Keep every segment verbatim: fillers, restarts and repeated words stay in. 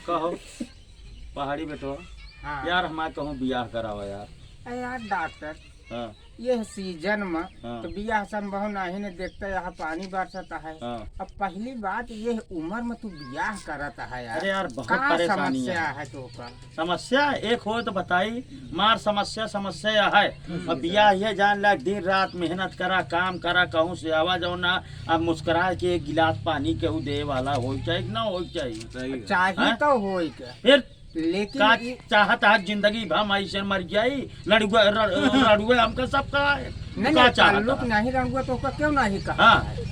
कहो, पहाड़ी बेटवा, हाँ। यार, हमार कहूँ बियाह करावा यार। अरे यार डॉक्टर, हाँ। ये सीजन में हाँ। तो बियाह संभव नहीं ने, देखते यहाँ पानी बरसत है। हाँ। अब पहली बात, ये उम्र में तू बियाह करत है यार, अरे यार, बहुत का परेशानी समस्या है। है तो का? समस्या एक हो तो बताई, मार समस्या, समस्या यह है। हम्म। अब बियाह ये जान ला, दिन रात मेहनत करा, काम करा, कहूँ से आवा जाओ ना, अब मुस्कुरा के एक गिलास पानी केहू दे वाला होई चाही कि ना होई चाही? सही है। चाही हाँ? तो होई के। फिर लेकिन का ई चाहत है जिंदगी भर हम ऐसे मर जाई? लड़ुआ, र-, रड़ुए हमका सब कहा है। नहीं, का नहीं, चाहत ताल्लुक है? नहीं रड़ुआ तो ओका क्यों नहीं कहा हाँ। है?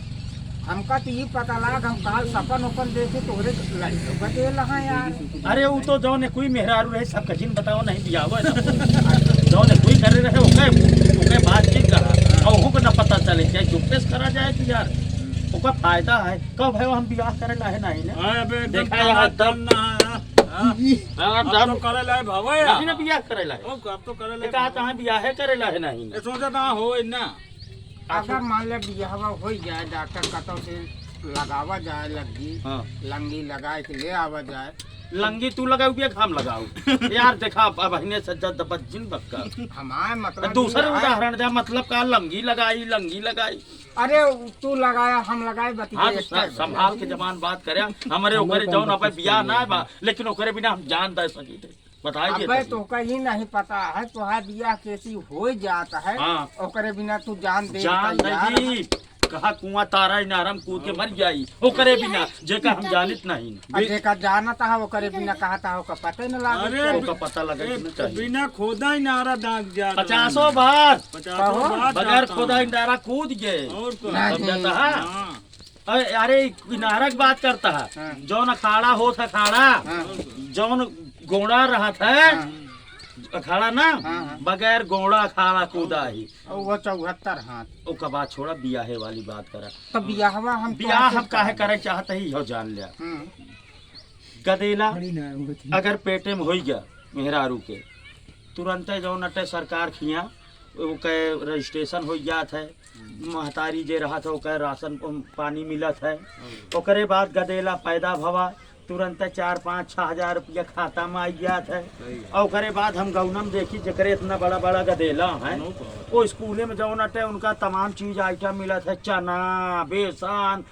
हमका तो ई पता लाग, हम काल सपन ओपन देखे तोहरे लड़के बदे लहा यार। अरे वो तो जौन कोई मेहरारू रहे सबका जिन बताओ नहीं बियाह ना। जौन कोई करे रहे ओके, ओके बातचीत करा। और ओहू को ना पता चले चाहे चुप्पे से करा जाए कि यार ओका फायदा है। कब है हम बियाह करे लाहे नहीं ना? अरे अबे एकदम देखा यार, टनाटन ना है। हाँ? हाँ, अब तो तब करे लाए भवे। नहीं ना बियाह करे लाए। अब, अब तो करे ये लाए कहा भवे। तहाँ बियाहे करे लाहे नहीं। ये सोचा था हो ना। अगर मान ले बियाहवा हो जाए, डॉक्टर कतौ से लगावा जाए लग्गी, हाँ। लंगी लगाए के ले आवा जाए। लंगी तू लगाऊ कि हम लगाऊ? यार देखा, अब बहिने से जद बज्जिन बक्का। हमारे मतलब दूसर ये है। उदाहरण दे, मतलब का लंगी लगाई, लंगी लगाई। अरे तू लगाया, हम लगाए, बतिया हाँ, तो एक स-, संभाल के जबान बात करे। हमरे ओकरे जौन अबे बियाह ना बा, लेकिन ओकरे बिना हम जान दे सकी थे। बताई अबे देता तो जी। का ही नहीं पता है, तोहार बियाह कैसी हो जात है, हाँ। ओकरे बिना तू जान दे जान तैयार नहीं है। जी, कहा कुआं तारा इनारम कूद के मर जाई, ओकरे बिना, जेका हम जानित नहीं। आ जेका जानत है, ओकरे बिना कहत है, ओका पता ही न लागत अरे, है। ओका पता लगे ए, के न चाहिए। बिना खोदा ही नारा दाग जात है। पचासों बार। पचासों कहो। बार बगैर जाता खोदा हूँ। इनारा कूद गए। और का? नहीं। समझता है? हाँ। अरे, अरे, इनारा की बात करता है। हाँ। जौन अखाड़ा होत है, अखाड़ा, हाँ। जौन गोड़ा रहत है, हाँ। अखाड़ा ना, हाँ, हाँ। बगैर गोड़ा अखाड़ा कूदा ही। और वो चौहत्तर हाथ। ओका बात छोड़ा, बियाहे वाली बात करा। तो बियाहवा हम बियाह तोहसे हम काहे करब। करे चाहत ही, इहो जान लिया। हम्म। गदेला बड़ी ना होती। अगर पेटे में होई गया मेहरारू के, तुरंते जौन अटे सरकार खिया, ओके रजिस्ट्रेशन हो जात है। महतारी जे रहत है, ओके राशन, उम, पानी मिलत है। ओकरे बाद गदेला पैदा भवा, तुरंते चार, पाँच, छह हजार रुपया खाता में आई जात है। सही है। और ओकरे बाद हम गौनम देखी, जेकरे इतना बड़ा, बड़ा गदेला है, नो बात। वो स्कूले में जौन अटे, उनका तमाम चीज आइटम मिलत है, चना, बेसन,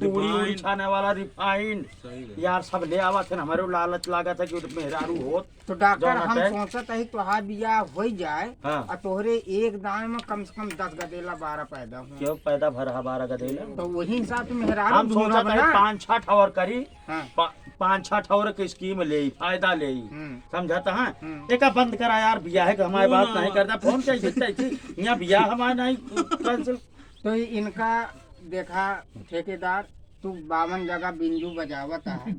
पूरी उरी रिफाइंड। छाने वाला रिफाइंड। सही है। यार, सब ले आवत है, हमरो लालच लागत है कि मेहरारू होत। तो डॉक्टर, जौन हम अटे। सोचत है तोहार बियाह हो जाए, हाँ। और तोहरे एक दाएं में कम से कम दस गदेला, बारह पैदा हो। क्यों पैदा भर है बारह गदेला? तो वही हिसाब से मेहरारू हम ढूंढब सोचत है ना। पाँच छह ठौर करी, हाँ। पा-, पाँच छह ठौर के स्कीम ले, फायदा ले। हम्म। समझता है? हम्म। एका बंद करा यार, बियाह है कि हमारी बात ना। नहीं करता, फोन कैसे, कैसे? यहाँ बियाह हमारा नहीं cancel। तो इनका देखा ठेकेदार, तू बावन जगह बिंजू बजावत है।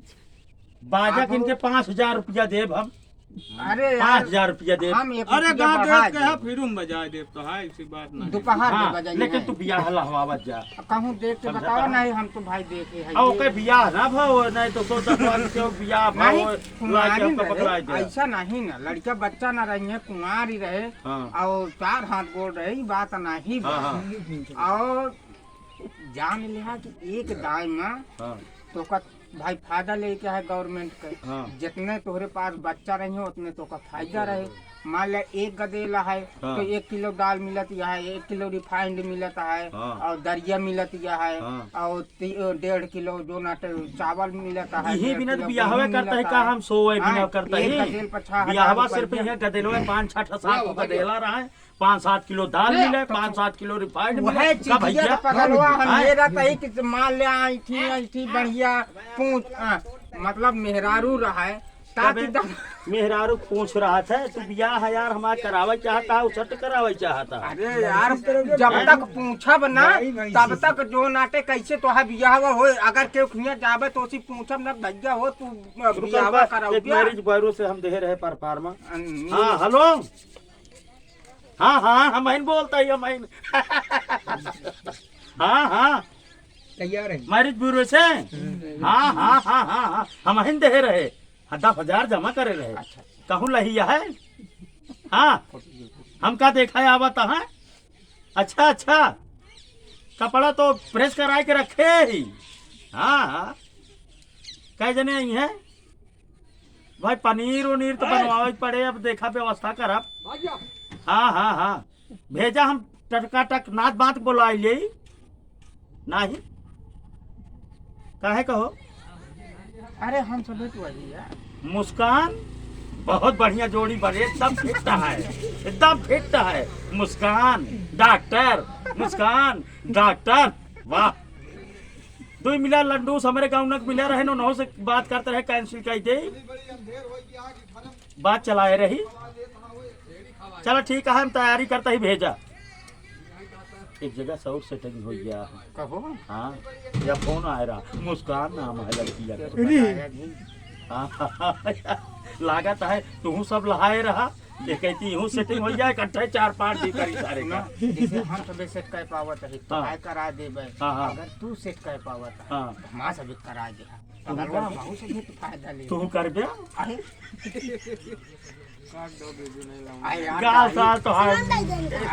बाजा अब किनके पाँच हजार रुपया देब हम। अरे यार, पाँच हजार रुपया देब। हम एक अरे रुपया गाँव बढ़ा देख के है, देब। फिर हम बजा देब तो है, ऐसी बात नहीं। दोपहर में हाँ, बजाइए। लेकिन तू बियाह लहवावत जा। अब कहूँ देख के समझता बताओ है? नहीं, हम तो भाई देखे हैं आ, ओके ये। बियाह ना भाव, नहीं तो सोचा तो हम क्यों बियाह नहीं, भाव, कुमारी लाके हमको रहे, पकड़ाए दे। ऐसा नहीं ना, लड़का बच्चा ना रही है, कुमारी रहे, हाँ। और चार हाथ गोड़ रहे, ये बात नहीं हाँ, बा। हाँ। और जान लिहा कि एक दाई में हाँ। तो का भाई फायदा लेके है गवर्नमेंट के। हाँ। जितने तोहरे पास बच्चा रही हो, उतने तो का फायदा रहे। मान ले एक गदेला है, हाँ। तो एक किलो दाल मिलत या है, एक किलो रिफाइंड मिलत है, हाँ। और दरिया मिलत या है, हाँ। और ती-, डेढ़ किलो जो ना टे-, चावल मिलत है, यही डेढ़ बिना तो किलो बियाहवे गेहूं करता है मिलत का है। हम सोए बिना हाँ, करता एक ही। गदेल पर छह हजार बियाहवा रुपया। सिर्फ यह गदेलवे पाँच छह ठो सात को गदेला रहा है। पाँच सात किलो दाल ले, मिले, तो पाँच सात किलो रिफाइंड मिले। वह का चीजिया भैया? तो पकड़वा हम हाँ? ये रहता है कि मान ले आई थी, आई थी बढ़िया पूछ, आ, मतलब मेहरारू रहा है, ताकि तबे द- मेहरारू पूछ रहा था, तू बियाह है यार हमार करावे चाहता है, उछट करावे चाहता है। अरे यार, जब तक पूछब ना, नहीं भाई, तब तक जो नाटे कैसे तोहार बियाह हो, अगर केहू खुइया जाबे तो उसी पूछब ना, भैया हो तू रुको, बियाह रुको, कराओ एक क्या? मैरिज ब्यूरो से हम दे रहे परफार्मा। अन-, हाँ, हेलो। हाँ, हाँ, हम आइन बोलता ही, हम आइन। हाँ, हाँ। तैयार है। मैरिज ब्यूरो से? हम्म। हाँ, हाँ, हाँ, हाँ, हाँ। हम आइन दे रहे। हाँ, दस हजार जमा करे रहे। अच्छा। कहूँ लहिया है? हाँ। हमका देखा है, आवत है। अच्छा, अच्छा। कपड़ा तो प्रेस कराए के रखे ही। हाँ, हाँ। कै जने आई हैं? भाई, पनीर उनीर तो बनवावे के पड़े, अब देखा व्यवस्था करब। हाँ, हाँ, हाँ, भेजा, हम टटका टक नात बात बोलाई ले। नाही, काहे कहो? अरे, हम सब तो वही है। मुस्कान, बहुत बढ़िया जोड़ी बने, एकदम फिट है, एकदम फिट है। मुस्कान डॉक्टर, मुस्कान डॉक्टर, वाह। दुई मिला लंडूस हमरे गाँव नक मिला रहे, उन्हों से बात करते रहे, कैंसिल कर दे। बात चलाए रही। चला ठीक है, हम तैयारी करते ही भेजा। एक जगह से और सेटिंग हो गया। कहो। हाँ, या फोन आए रहा, मुस्कान नाम है लड़की का। अरे। हाँ, लागत है तू सब लहाए रहा, ये कहती हूँ सेटिंग हो जाए, इकट्ठे चार पाँच दिन करी सारे का। सुनो, जैसे हम सब सेट कर पावत है, तो हाँ। आए करा देबे। हाँ, हाँ। अगर तू सेट कर पावत है, हाँ। तो हमार सब करा दे। तू बगलवा कर। बाबू से भी तो फायदा ले। तू कर दे। अरे। काट दो, वीडियो नहीं लाऊंगा। अरे यार, गाल गाली। साल तो है।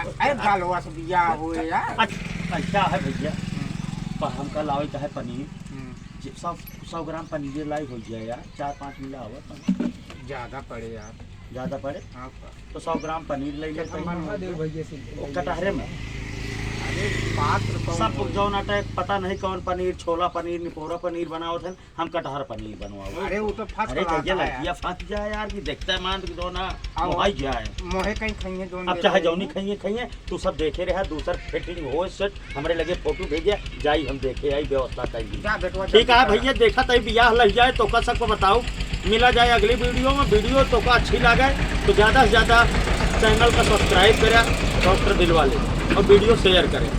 अरे, गालवा से बिया हो यार। अच्छा, अच्छा है भैया, हम्म। पर हमका लावे का है पनीर। हम्म। जे सौ, सौ ग्राम पनीर लाई हो जाए यार, चार पाँच मिला हुआ पनीर। ज्यादा पड़े यार। ज्यादा पड़े? हाँ, पर तो सौ ग्राम पनीर ले लेते हैं। महादेव भैया से वो कटहरे में। अरे, पात्र कौन सब होई? जौन अटे, पता नहीं कौन पनीर, छोला पनीर, निपोरा पनीर बनावत हैं। हम कटहर पनीर बनवाओ। अरे, वो तो first अरे class भैया, है यार। लड़कियां फंस जाए यार, कि देखते मान के दो ना, आओ। मोहाई जाए। मोहे कहीं खाइए, दो अब मेरे चाहे को। जौनी खाइए, खाइए, तू सब देखे रहा, दूसर फिटिंग हो सेट, हमरे लगे फोटो भेजे, जाई हम देखे आई, व्यवस्था करी। जा बेटवा, ठीक जल्दी है करा। भैया, देखा तई बियाह लग जाए तो का सबको बताओ, मिला जाए अगली वीडियो में। वीडियो तो का अच्छी लगे तो ज्यादा से ज्यादा चैनल का सब्सक्राइब करें डॉक्टर दिलवाले और वीडियो शेयर करें।